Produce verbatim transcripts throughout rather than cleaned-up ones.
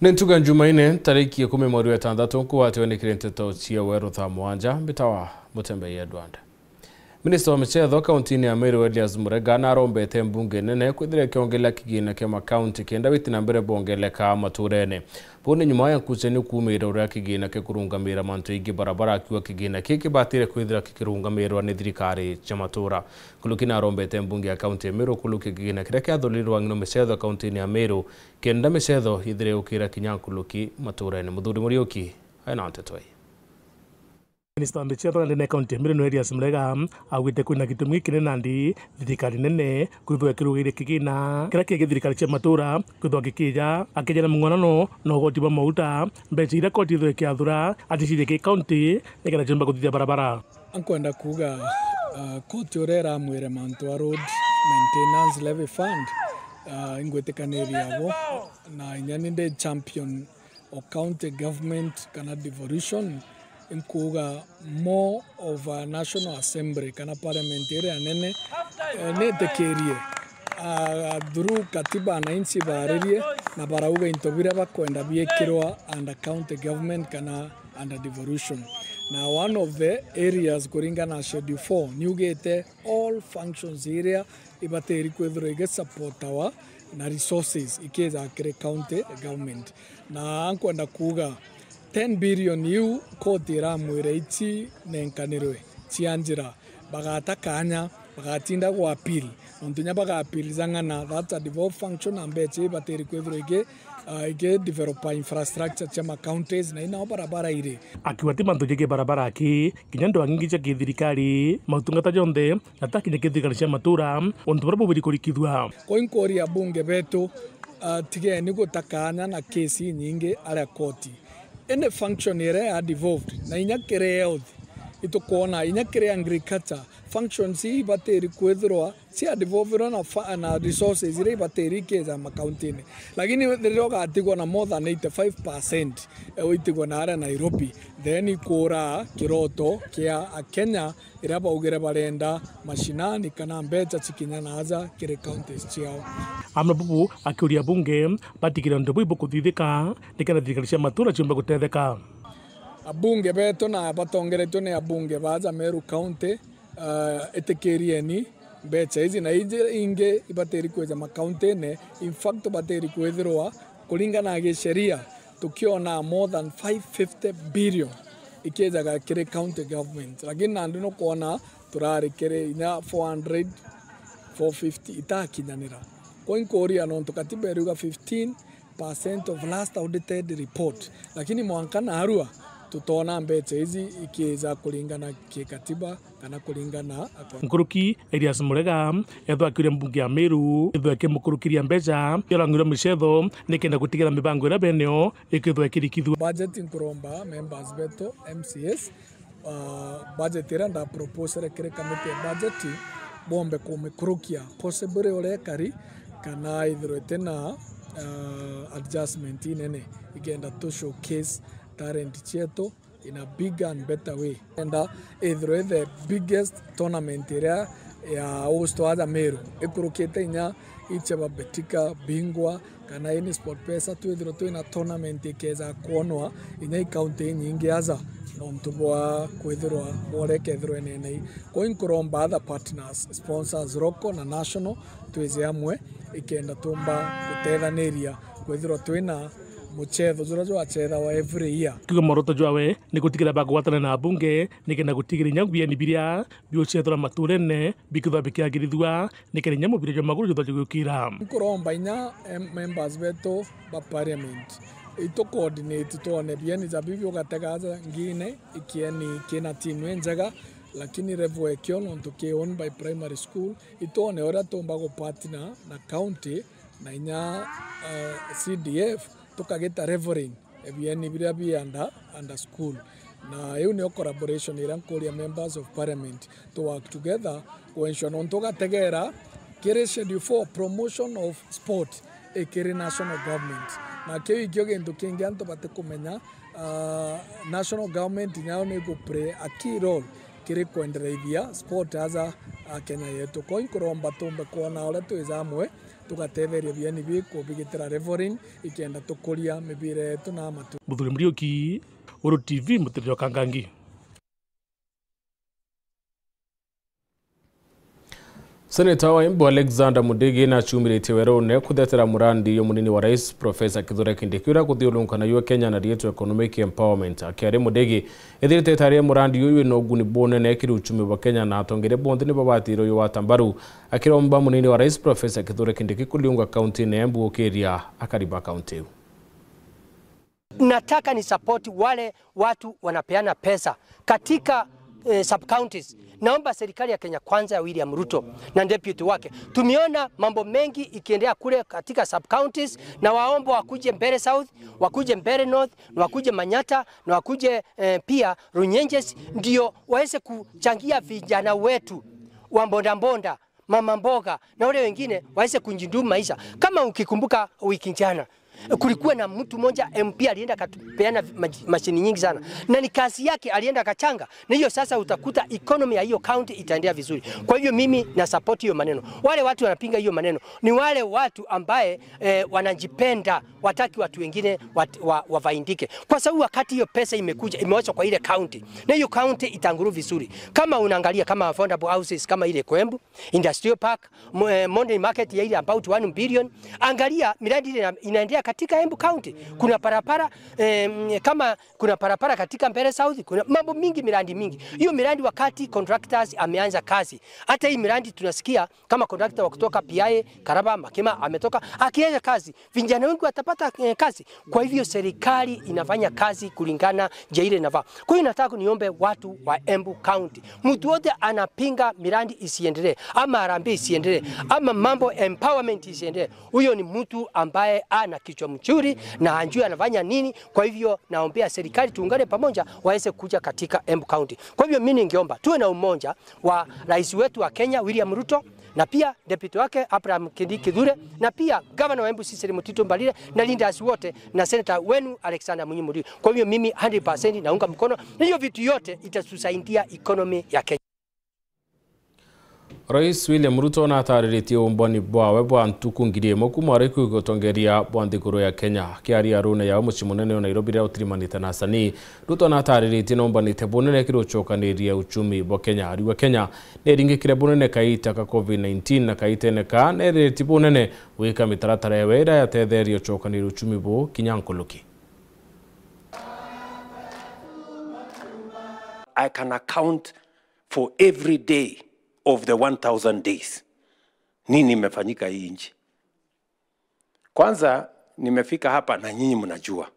Ni ntuga Njumaine, tariki ikumi mweri wa itantatu, nkugwatiwe ni kiri nteto cia weru thaa mugwanja, mbitawa Mutembei Edward. Minista wa michetho kaunti-ini ya Meru Elias Murega narombete mbunge nene kwithira ikiongerea kigina kia makaunti kenda witi na mbere bwongereka maturene. Buu ni nyuma ya nkucanio kuumira uria kigina kia kurungamira mantu jaingi barabara, akiuga kigina kii kibatire kwithira kikirungamirwa ni thirikari cia matura. Nkuruki narombete mbunge ya kaunti ya Meru kurukia kigina kiria kiathurirwe ang'ino michetho kaunti-ini ya Meru, kenda michetho yithire yukira kinya nkuruki maturene. Muthuri Muriuki aina nteto ii. Minista wa michetho nandi ne kaunti ya Meru ni Elias Murega augite kwina gitumi gikinene nandi thirikari nene kwithwa ikirugairia kigina kiria kiegii thirikari cia matura kwithwa gikija, akija na mung'onano na ugoti bwa mauta, mbeca iria koti ithwa ikiathura aticirie ki kaunti nikenda ciumba kuthithia barabara. Nkwenda kuuga, ah, koti uria iramwire mantu a road maintenance levy fund, ah, ingwitikaniria abo, na inya ni ndi champion o county government kana devolution, inkuuga more of a National Assembly kana parliament iria nene, eh, nitikirie, ah, through katiba ananchi baaririe na barauga into biria bakwenda biikirwa under county government kana under devolution. Na one of the areas kuringana na Schedule four niugite all functions iria ibatiri kwithirwa igisapotawa na resources ikija kiri county government. Na nkwenda kuuga ten billion iu koti iramwire ici nenkanirwe cia njira, bagata kanya, bagatinda gwa appeal. Nontu inya baga appeal jang'ana, that's a devolved function, na mbeca ibatiri kwithirwa igi, ah, igi develop infrastructure cia ma counties, na inao barabara iri. Akiuga ti mantu jegii barabara aki, kinya ndwaa nyingi cia kithirikari, mautungata jonthe na ta kinya kithirikari cia matura, untu buria bubiri kurikithua. Koi nkuria abunge betu, ah, tigeni guta kanya na kesi inyingi aria koti. Any function iria ya devolved, na inya kiri health, itukwona inya kiri agriculture, functions ii ibatiri kwithirwa cia devolverwa na fa-, na resources iria ibatiri ikija makaunti-ini. Lakini riria ugatigwa na more than eighty-five percent, eh, uitigwa na aria Nairobi, then ikuura kiroto kia Akenya iria baugire barenda mashinani kana mbeca cikinya na aja kiri counties ciao. Amwe bubu akiuria bunge batigire untu buu bukuthithika nikenda thirikari cia matura ciumbe gutetheka. Abunge betu na batongeretwe ni abunge ba aja Meru County, ah, itikirieni mbeca iji na iji ingi ibatiri kwija makaunti-ini. In fact, batiri kwithirwa kuringana na gisheria tukiona more than five fifty billion ikijaga kiri county government, lakini nandi nukwona turari kiri inya four hundred, four fifty itakinyanira. Koi nkuria nontu katiba iriuga fifteen percent of last audited report, lakini mwanka narua tutona mbeca iji ikija kuringana kikatiba kana kuringana na Nkuruki Elias Murega ethwa akiri mbunge ya Meru ethwa ikimukurukiria mbeca irang'irwa michetho nikenda gutigira mibango iria beneo ikithwa ikirikithua. Budget nkuromba members betu M C As, ah, budget iria ndaproposere kiri committee ya budget bombe kumikurukia possibly uria ikari kana ithirwe itina, ah, adjustment inene ikenda tu showcase talent cietu in a bigger and better way. Enda ithirwe the biggest tournament iria ya host aja Meru ikurukite inya iche ba Betika, Bingwa, kana ini Sport Pesa, twithirwe twina tournament ikeja kwonwa inya i county inyingi aja nontu bwa kwithirwa bore kethirwa inene. Koi nkuromba other partners, sponsors local na national, twije amwe ikenda tumba gutethaniria kwithirwa twina muchetho juria jwachethawa every year. Kiuga mworoto jwawe ni gutigira bagwatana na abunge nikenda gutigira inya bieni biria biucethura maturene bikithwa bikiagirithua nikenda inya mubira jwa maguru juthwa jugukira. Nkuromba inya, em, members betu ba parliament itu coordinate twone bieni ja bibi ugatega aja ngine ikieni kina timu injega, lakini level ekio nontu ki owned by primary school, itwone uria tumba gupartner na county na inya, eh, C D F tukagita leveling ebieni biria bi under, under school. Na iu niyo collaboration iria nkuria members of parliament to work together ku ensure nontu ugategera kiri schedule four promotion of sport ikiri national government. Na kiu ikio gintu kingi antu batikumenya, ah, national government nayo ni igu play a key role kiri kwendereithia sport aja, ah, Kenya yetu. Koi nkuromba tumbe kwona uria twija amwe Tugatetheria bieni bi kubigitira leveling, ikenda tukuria mibira yetu na matu. Muthuri Muriuki, Uru T V, Mutiriro Kangangi. Seneta wa Embu Alexander Mudigi nacumiritie werune kuthetera murandi uyu munini wa rais Professor Kithure Kindiki uria kuthiurunkanagua Kenya na riitwa Economic Empowerment. Akiaria Mudigi ethirite etaria murandi uyu wina uguni bunene kiri uchumi bwa Kenya na atongeria bonthe ni babatire uyu wata mbaru. Akiromba munini wa rais Professor Kithure Kindiki kuriunga kaunti ya Embu gukiria akari ba kaunti iu. Nataka ni support wale watu wanapeana pesa katika, eh, sub counties. Naomba serikali ya Kenya Kwanza ya William Ruto na deputy wake. Tumeona mambo mengi ikiendelea kule katika sub counties, na waomba wakuje Mbeere South, wakuje Mbeere North, na wakuje Manyatta, na wakuje, eh, pia Runyenjes, ndio waweze kuchangia vijana wetu wa bodaboda, mama mboga na wale wengine waweze kujidumu maisha. Kama ukikumbuka wiki jana, kulikuwa na mtu mmoja M P alienda akapeana maj-, mashini nyingi sana, na ni kazi yake, alienda akachanga, na hiyo sasa utakuta economy ya hiyo county itaendelea vizuri. Kwa hivyo mimi na support hiyo maneno. Wale watu wanapinga hiyo maneno ni wale watu ambaye, eh, wanajipenda, wataki watu wengine wat-, wa-, wafaidike, kwa sababu wakati hiyo pesa imekuja, imewachwa kwa ile county, na hiyo county itanguru vizuri. Kama unaangalia kama affordable houses kama ile Kwembu, Industrial Park, mo-, eh, Monday Market ya ile about one billion. Angalia miradi ile ina-, inaendelea katika Embu County. Kuna parapara, eh, mm, kama kuna parapara katika Mbeere South, kuna mambo mingi, miradi mingi. Hiyo miradi wakati contractors ameanza kazi. Hata hii miradi tunasikia kama contractor wa kutoka P I A, Karaba, Makima ametoka, akianza kazi. Vijana wengi watapata, eh, kazi. Kwa hivyo serikali inafanya kazi kulingana njia ile inafaa. Kwa hiyo nataka niombe watu wa Embu County, mtu wote anapinga miradi isiendelee, ama harambee isiendelee, ama mambo empowerment isiendelee, huyo ni mtu ambaye ana kichwa mchuri na hajui anafanya nini. Kwa hivyo naombea serikali tuungane pamoja waweze kuja katika Embu County. Kwa hivyo mimi ningeomba tuwe na umoja wa rais wetu wa Kenya William Ruto, na pia deputy wake Abraham Kindiki Kithure, na pia governor wa Embu Cecily Mutitu Mbarire, na leaders wote, na senator wenu Alexander Munyi Mudigi. Kwa hivyo mimi hundred percent naunga mkono, na hiyo vitu yote itatusaidia economy ya Kenya. Rais William Ruto natariritie umboni bwawe bwa ntuku ngiri imwe kuma ari kwi gutongeria bwa nthiguru ya Kenya. Akiaria arune yawe mucii munene wa Nairobi riria utirimanite na asanii, Ruto natariritie nombanite bunene kiri ucokaniria uchumi bwa Kenya. Ariuga Kenya neringikire bunene kaita ka covid nineteen, na kaitene ka neriritie bunene gwika mitaratara ewe iria yatetheria ucokaniria uchumi buu kinya nkuluki. I can account for every day of the one thousand days. Nini imefanyika hii nchi? Kwanza, nimefika hapa na nyinyi mnajua.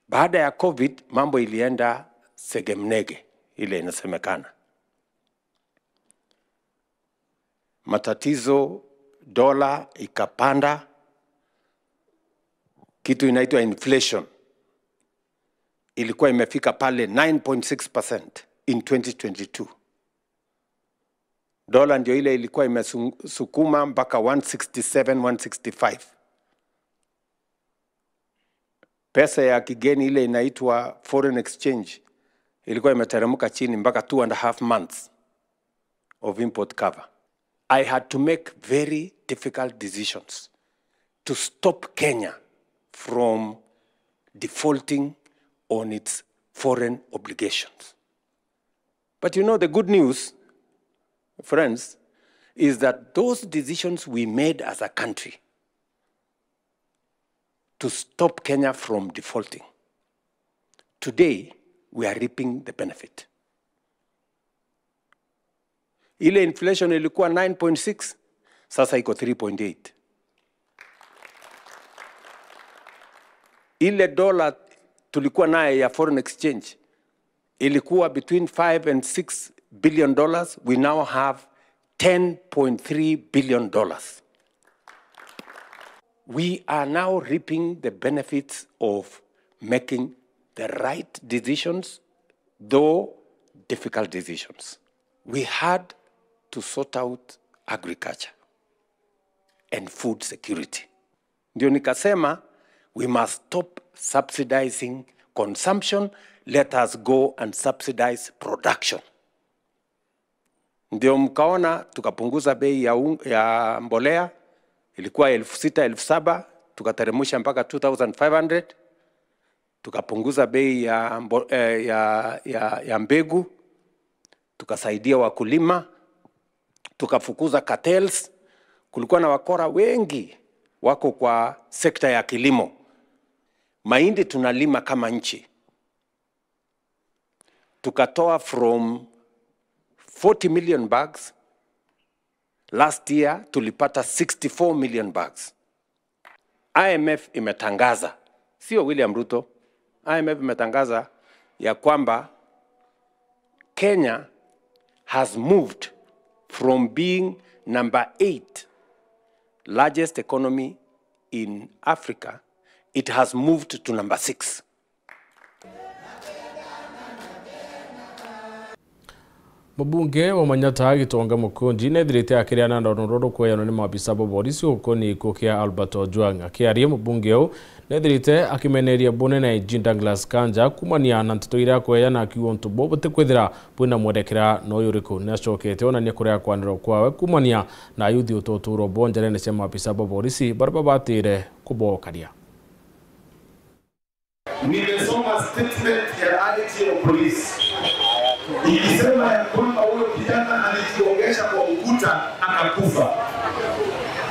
Baada ya covid, mambo ilienda segemnege, ile inasemekana. Matatizo, dola ikapanda, kitu inaitwa inflation. Ilikuwa imefika pale nine point six percent in twenty twenty-two. Dola ndio ile ilikuwa imesukuma mpaka one sixty-seven, one sixty-five. Pesa ya kigeni ile inaitwa foreign exchange ilikuwa imeteremka chini mpaka two and a half months of import cover. I had to make very difficult decisions to stop Kenya from defaulting on its foreign obligations. But you know, the good news, friends, is that those decisions we made as a country to stop Kenya from defaulting, today we are reaping the benefit. Ile inflation ilikuwa nine point six, sasa iko three point eight. Ile dola tulikuwa naye ya foreign exchange ilikuwa between five and six billion dollars, we now have ten point three billion dollars. We are now reaping the benefits of making the right decisions, though difficult decisions. We had to sort out agriculture and food security. Ndio nikasema, we must stop subsidizing consumption, let us go and subsidize production. Ndio mkaona tukapunguza bei ya un-, ya mbolea, ilikuwa elfu sita, elfu saba, tukateremsha mpaka two thousand five hundred, tukapunguza bei ya mbo-, eh, ya, ya, ya mbegu, tukasaidia wakulima, tukafukuza cartels. Kulikuwa na wakora wengi wako kwa sekta ya kilimo. Mahindi tunalima kama nchi. Tukatoa from forty million bags, last year tulipata sixty-four million bags. I M F imetangaza, sio William Ruto, I M F imetangaza ya kwamba Kenya has moved from being number eight largest economy in Africa, it has moved to number six. Mubunge wa Manyatta Gitonga Mukunji nethirite akiria na ndono ruru kweyanwa ni maabisa ba borisi ukoni gikuo kia Albert Ojwang. Akiaria, mubunge uu nethirite akimeneria bunene I G Douglas Kanja kumania na nteto iria akweyana akiuga untu buu butikwithira bwina mwerekera na uyu uriku. Niacokete onania kuria kwanirwa kwawe kumania na ayuthi utu uturo bwonjerene cia maabisa ba borisi baria babatire kubokaria. Nimesoma statement ya I G of police ikisema ya kwamba huyo kijana alijigongesha kwa ukuta akakufa,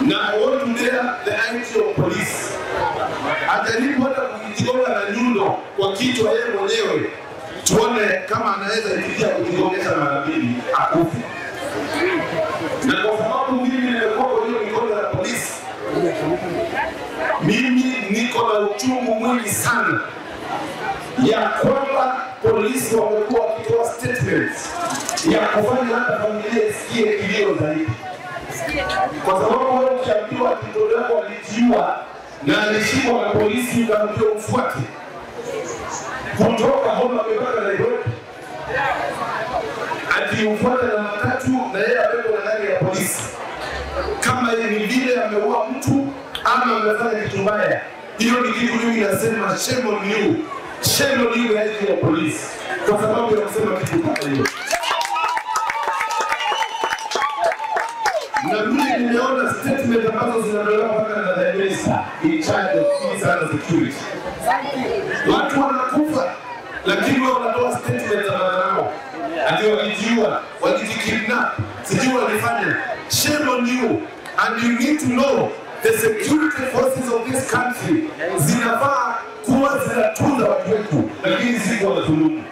na I want to dare the I G of police ajaribu hata kujigonga na nyundo kwa kichwa yeye mwenyewe, tuone kama anaweza ifikia kujigongesha mara mbili akufe. Na kwa sababu mimi nimekuwa kwa hiyo mikono ya polisi, mimi niko na uchungu mwingi sana ya kwamba polisi wamekuwa wakitoa statements ya kufanya hata familia isikie kilio zaidi, kwa sababu wewe ukiambiwa ati mtoto wako alijiua na alishikwa na polisi, ukaambiwa ufuate kutoka Homa Bay mpaka Nairobi, ati ufuate na matatu na yeye abebwe na gari ya polisi, kama ni vile ameua mtu ama amefanya kitu mbaya. Hiyo ni kitu mimi nasema shame on you. Shame on you, I G of police, kwa sababu ya kusema kitu kama hiyo. Na mimi nimeona statement ambazo zinatolewa mpaka na the minister in charge of peace and security. Watu wanakufa, lakini wao wanatoa statement za madharau, ati walijiua, walijikidnap, sijui walifanya. Shame on you. And you need to know the security forces of this country zinafaa kuwa zinatunza watu wetu, lakini si kuwadhulumu.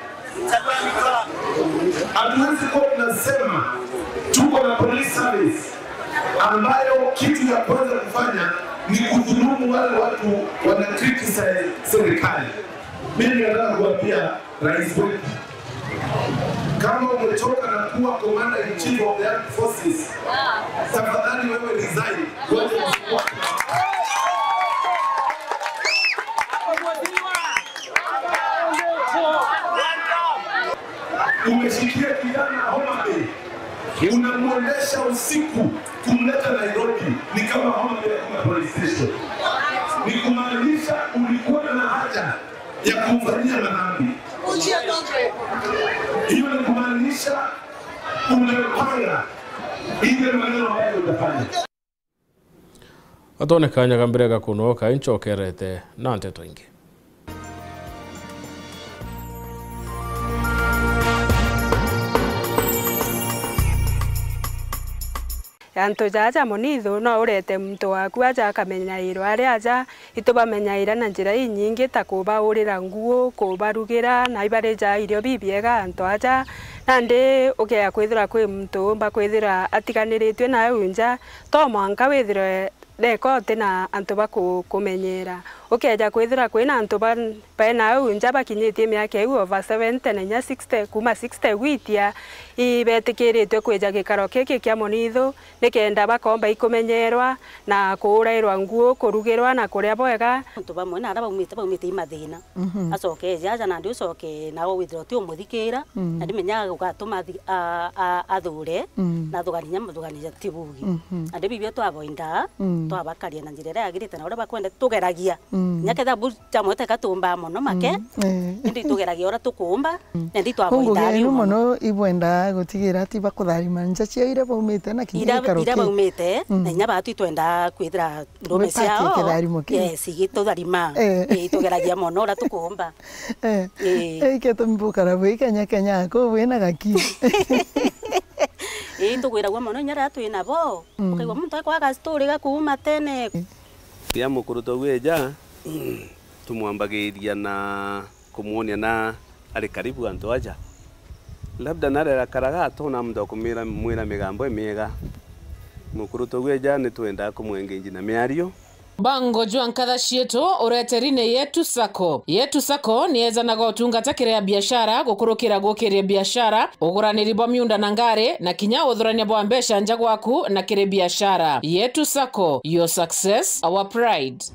Hatuwezi kuwa tunasema tuko na police service ambayo kitu ya kwanza kufanya ni kudhulumu wale watu wana criticize serikali. Mimi nataka kuambia rais wetu, kama umechoka na kuwa commander in chief of the armed forces, tafadhali wewe resign. Wacha kusumbua. Umeshikia kijana Homa Bay, unamwendesha usiku kumleta Nairobi, ni kama Homa Bay hakuna police station. Ni kumaanisha ulikuwa na haja ya kumfanyia madhambi. Hiyo ni kumaanisha umepanga ile maneno ambayo utafanya. Atone kanya ga mbere ga kunoka, incokerete na nteto ingi. Antu jaja munithu no urete muntu waku aja akamenyairwa ari aja. Itubamenyaira na njira inyingi ta kubaurira nguu, kubarugira, na ibarija irio bibiega antu aja. Nandi ukeya kwithirwa kwi muntu umba kwithirwa atiganiritue na au nja, to mwanka withirwe neka uti na antu ba ku-, kumenyera. Ukeja kwithirwa kwina antu ba-, baina au nja bakinyitie miaka iu over seventy na inya sixty, kuma sixty gwitia, ibetikiritue kwija gikaro kiki kia munithu, nikenda bakomba ikumenyerwa na kuurairwa nguu, kurugirwa na kuria bwega. Antu bamwe na aria baumite, baumite i mathina. Mhm. Acoke eje aja nandi ucoke nawe withirwa uti umuthikira, mm, na ndimenya gugatuma athi-, a-, a-, athure, mm, na thugania, thugania ti bugi. Mhm. Nandi bibio twavoindaa, mm, twabakaria na njira iria yagirite na uria bakwenda, tugeragia. Mm. Mm. Kinya kethira bu jamwe teka tuumbaa mono make, mm, eh, indi itugeragia uria tukuumba, mm, na indi itwavoithaa riu mono. Mono ibwendaa gutigira ati bakutharima nja ciao iria baumite na kinya iria, gikaro iria kiu baumite, mm, na inya baatu itwendaa kwithira ndume ciao, kitharimo kiu, yes, igitutharima. Eh. Eh, itugeragia mono uria tukuumba. Eh. Eh. Eh, iketo mbukara bwi Kenya, Kenya, ko bwina gaki. Ii, tugwiragua mono inya riria twi nabo. Mm. Ukaigua muntu akwaga story ga kuuma tene. Riria mukuru togu eja, tumwambagiria na kumwonia na ari karibu antu aja. Labda narerakaraga atona muntu wa kumwira, mwira migambo imiega. Mukuru togu eja, nitwendaa kumwengenji na miario. Bango jwa nkatha cietu ureteri ni Yetu Sacco. Yetu Sacco ni ejanaga utungata kiri a biashara, gukurukira gukiria biashara, uguraniri bwa miunda na ngari, na kinya uthurania bwa mbeca nja gwaku na kiri biashara. Yetu Sacco, your success, our pride.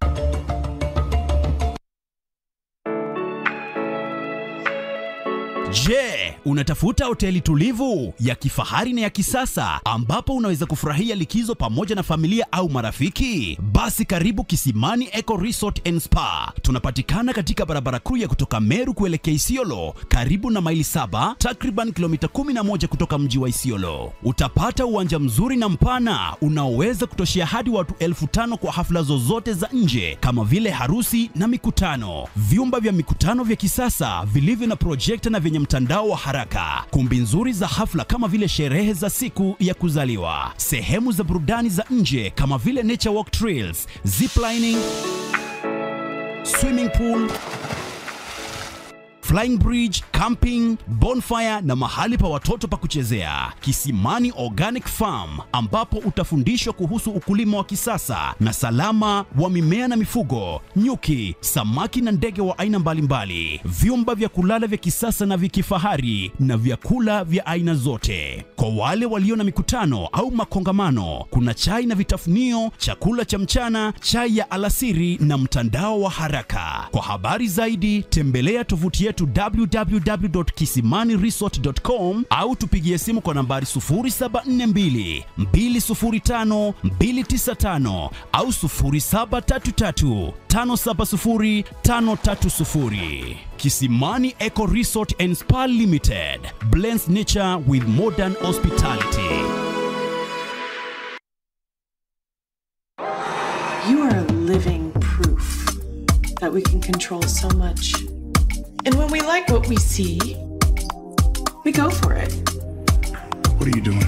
Je, unatafuta hoteli tulivu, ya kifahari na ya kisasa ambapo unaweza kufurahia likizo pamoja na familia au marafiki? Basi karibu Kisimani Eco Resort and Spa. Tunapatikana katika barabara kuu ya kutoka Meru kuelekea Isiolo, karibu na Maili Saba, takriban kilomita kumi na moja kutoka mji wa Isiolo. Utapata uwanja mzuri na mpana unaoweza kutoshea hadi watu elfu tano kwa hafla zozote za nje kama vile harusi na mikutano. Vyumba vya mikutano vya kisasa vilivyo na projekta na vyenye mtandao wa haraka. Kumbi nzuri za hafla kama vile sherehe za siku ya kuzaliwa. Sehemu za burudani za nje kama vile nature walk trails, ziplining, swimming pool, flying bridge, camping, bonfire na mahali pa watoto pa kuchezea. Kisimani Organic Farm, ambapo utafundishwa kuhusu ukulima wa kisasa na salama wa mimea na mifugo, nyuki, samaki na ndege wa aina mbalimbali, vyumba vya kulala vya kisasa na vya kifahari na vyakula vya aina zote. Kwa wale walio na mikutano au makongamano, kuna chai na vitafunio, chakula cha mchana, chai ya alasiri na mtandao wa haraka. Kwa habari zaidi, tembelea tovuti yetu w w w dot kisimani resort dot com au tupigie simu kwa nambari sufuri saba nne mbili, mbili sufuri tano, mbili tisa tano au sufuri saba tatu tatu, tano saba sufuri, tano tatu sufuri. Kisimani Eco Resort and Spa Limited blends nature with modern hospitality. You are a living proof that we can control so much. And when we like what we see, we go for it. What are you doing?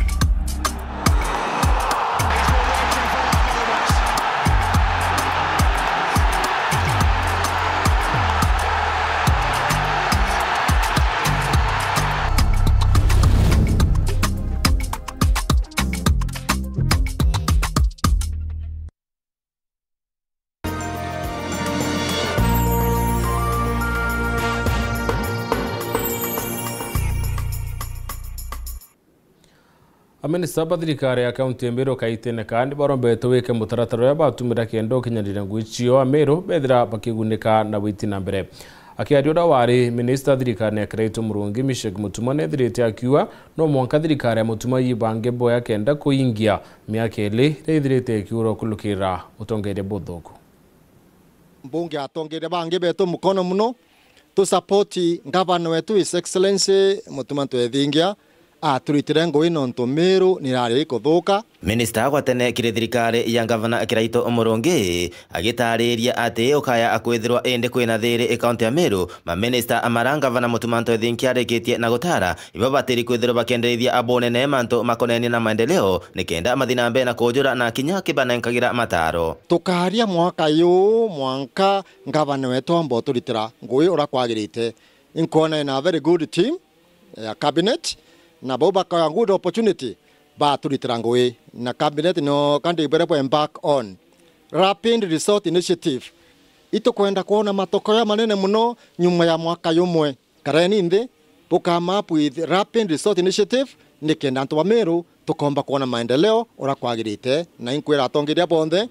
Aminista ba thirikari ya kaunti ya Meru Kaitene Kaa ni barombetwe wike mutaratara uria batumira kenda ukinyanira ngugi ciao Ameru bethira bakigunika na witi na mbere. Akiaria uria wari minista thirikari ya Kiraitu Murungi, Meshach Mutuma nethirite akiuga no mwanka thirikari ya Mutuma yibange boya kenda kuingia miaka iri iria ithirite ikiura ukulukira utongeria buthuku. Mbunge atongeria bangi betu mukono muno, tu support ngavana wetu His Excellency Mutuma Ntwethingia aturitire ngugi nontu Meru nirari ikuthuka. Minista wa tene kiri thirikari ya ngavana Kiraitu Murungi agitariria ati ukaya akwithirwa indi kwina thiri kaunti ya Meru, maminista amara ngavana Mutuma Ntwethingia arikitie na gutara ibabatiri kwithirwa bakiendereithia abonene mantu makonenie na maendeleo, nikenda mathi na mbere na kujura na kinya kibanenkagira mataro. Tukaria mwaka yu mwanka ngavana wetu amba uturitira ngugi uria kwagirite. Inkwona ina a very good team ya cabinet, na bau bakaya good opportunity baturitira ngugi. Na cabinet no kandi ibere bwa embark on rapid resort initiative. Itukwenda kwona matokeo manene muno nyuma ya mwaka yumwe. Kareni nthi, buka map with Rapid Resort Initiative, nikenda antu ba Meru tukomba kwona maendeleo uria kwagirite. Na inkwira atongeria bonthe,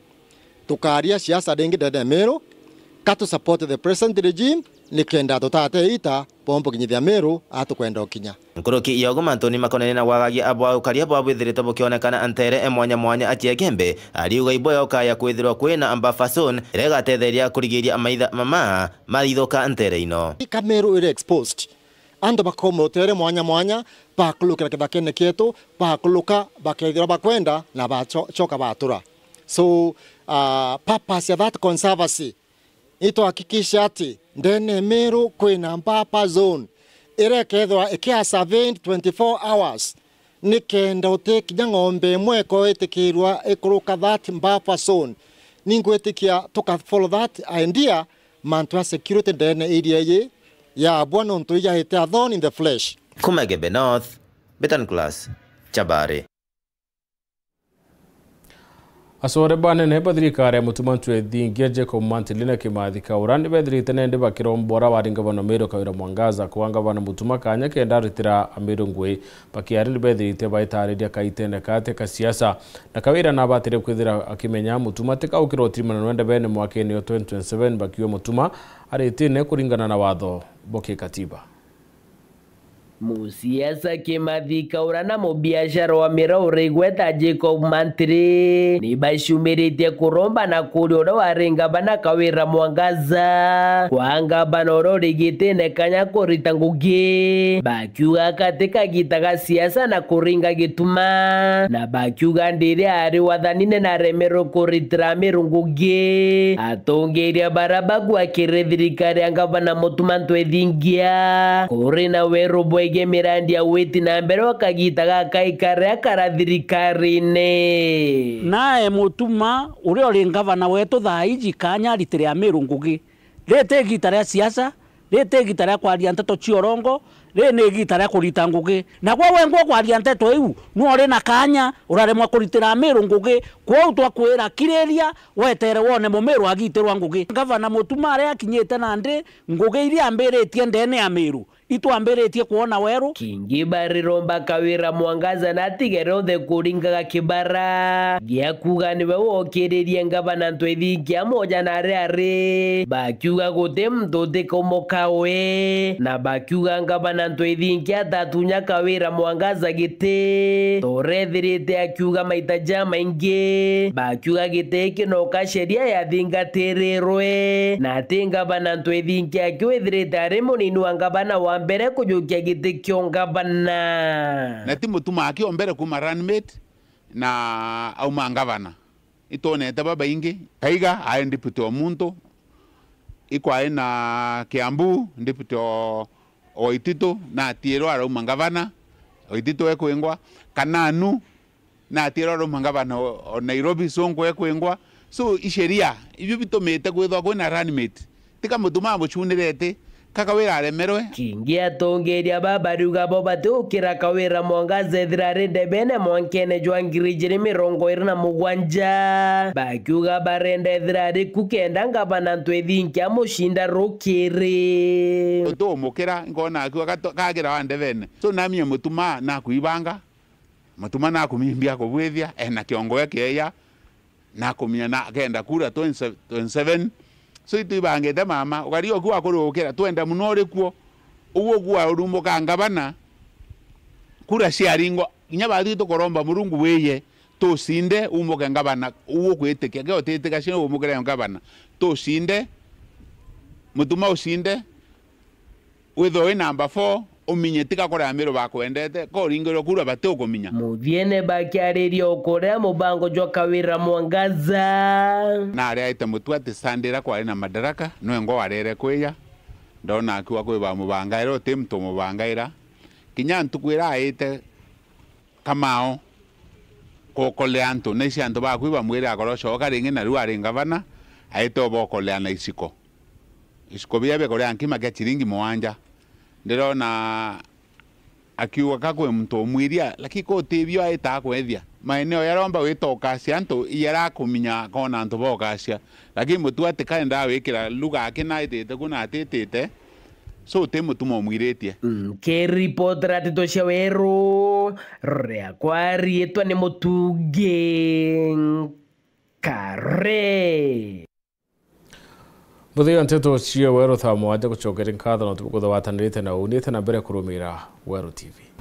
tukaria siasa ringi ndene ya Meru, ka tu support the present regime, Nikenda tutate ita, bombo kinyithia Meru, atukwenda ukinya. Nkuruki ya ugu mantuni makonene na gwagagia bwa ukaria bwa bwithiritwe bukionekana ntere e mwanya mwanya a Chiekembe, ariuga iboya ukaya kwithirwa kwina buffer zone iria igatetheria kurigiria maitha mama maithuka ntere ino. Ika Meru iri exposed. Antu bakomorotere mwanya mwanya, bakulukira kithakene kietu, bakuluka, bakethirwa bakwenda, na bacho-, choka batura. So, uh, purpose ya that conservancy, itwahakikisha ati ndene Meru kwina buffer zone, iria ikethirwa ikia surveyed twenty-four hours, nikenda uti kinya ng'ombe imwe ikoitikirwa ikuruka that buffer zone. Ningwitikia tuka follow that idea, mantu ya security ndene area iyi yabwa nontu ijaite a thorn in the flesh. Kuma Igembe North, Betan Class, Chabari. Acore banene ba thirikari ya Mutuma Ntwethingia Jacob Mantili na Kimathi Kaura ni bethirite nende bakiromba uria wari ngavana Meru Kawira Mwangaza kwa ngavana Mutuma kanya kenda aritira Ameru ngui. Bakiaria ni bethirite baitariria kaitene kate ka siasa. Na Kawira nabatire kwithira akimenya Mutuma tika ukira utirimana nwende bene mwakene yo twenty twenty-seven bakiuga Mutuma aritine kuringana na watho bwa kikatiba. Musiasa Kimathi Kaura na mubiashara wa miraura igweta Jacob Mantiri ni bacumiritie kuromba na kuria uria wari ngavana Kawira Mwangaza kwa ngavana uria urigitine kanya kurita ngugi, bakiuga kati kagita ga siasa na kuringa gituma, na bakiuga ndiri ari wathanine na aremerwe kuritira Ameru ngugi. Atongeria bara bagwakirire thirikari ya ngavana Mutuma Ntwethingia kuri na weru bwegii mirandi ya witi na mbere o kagita gaka ikaria kara thirikarine. Nae Mutuma, uria uri ngavana wetu thaa iji, kanya aritire Ameru ngugi. Riri ti igita ria siasa, riri ti igita ria kwaria nteto cia urongo, riri ni igita ria kurita ngugi. Nagwe wengwa ukwaria nteto iu, nwe uri na kanya, uraremwa kuritira Ameru ngugi. Kwou twakwira, kiriria, wetere wone Mumiru agitirwa ngugi. Ngavana Mutuma aria akinyite nandi, ngugi iria ambiritie ndene ya Miru, itwambiritie kwona weru. Kingi bariromba Kawira Mwangaza na atige rionthe kuringaga kibara gia kuuga niwe wokiririe ngavana Ntwethingia moja na aria ari, bakiuga guti muntu utikaumuka we, na bakiuga ngavana Ntwethingia atatunya Kawira Mwangaza giti, torethirite akiuga maita jamaingi, bakiuga giti giki no ka sheria yathingatirirwe, na ati ngavana Ntwethingia akiwithirite ari munini wa ngavana wa mbere kujukia giti kia ungavana. Na ti Mutuma aki o mbere kuuma running mate na auma ngavana. Itwonete babaingi. Kaiga ae deputy o muntu, ikwai na Kiambu, deputy o, o Waititu, na atiirwa arauma ngavana, Waititu ekwingwa, Kananu, na atiirwa arauma ngavana o, o Nairobi, Sonko ekwingwa. So, i sheria, ibio bitumite kwithwa kwina running mate. Tika Mutuma amucunirete, ka Kawira aremerwe. Kingi atongeria baba bariuga bo batiukira Kawira Mwangaza ethira ari ndebene mwankene jwa ngiri ijiri mirongo iri na mugwanja, bakiuga barenda ethira ari ku kenda ngavana Ntwethingia amucinda rukiri. Utiumukira, nkona akiuga gato-, kagira wa ndebene. So, namie Mutuma nakuibanga. Mutuma nakumimbia kubwithia, ena kiongo ekieya, nakumia na akenda kura twenty twenty-seven. So itwibangite mama, ukari oku wakurukira, twenda muno uri kuo. Uguo gwa urumbuka ngavana, kura ciaringwa, inya batwi tukuromba Murungu wiye, tucinde, umbuke ngavana, uguo kwitikia, ke utitika cio umukire ngavana, tucinde, Mutuma ucinde, withwe wi namba four, uminye tika kuria Amiru bakwendete, ko uringirwe kura bati ukuminya. Muthiene bakiariria ukuria mubango jwa Kawira Mwangaza. Nari aite mutu ati Sunday ira kwari na Madaraka, nwe ngo warere kwiya, ndona akiuga kwi bamubangaira, uti muntu umubangaira. Kinya ntuku ira aite Kamao, kuokolea antu, na ici antu baku bamwire akorocoka ringi, na riu ari ngavana, aite ubokolea na iciko. Iciko bia bikuria nkima kia ciringi mugwanja. Ndirona akiuga ka kwi muntu umwiria, lakini ko utibio aita akwethia. Maeneo yaria omba wita ukacia antu, iria akuminya akona antu bokacia. Lakini mutu ati kaenda wikira lugha aki na aitite ku na atitite, so uti Mutuma umwiritie. Nkiripotera nteto cia weru, riakwa riitwa ni Mutungi Nkare. Kuthia nteto cia Weru thaa mwanja, gucokeri nkatho na tubuko thwatanirite na unite na mbere kurumira Weru T V.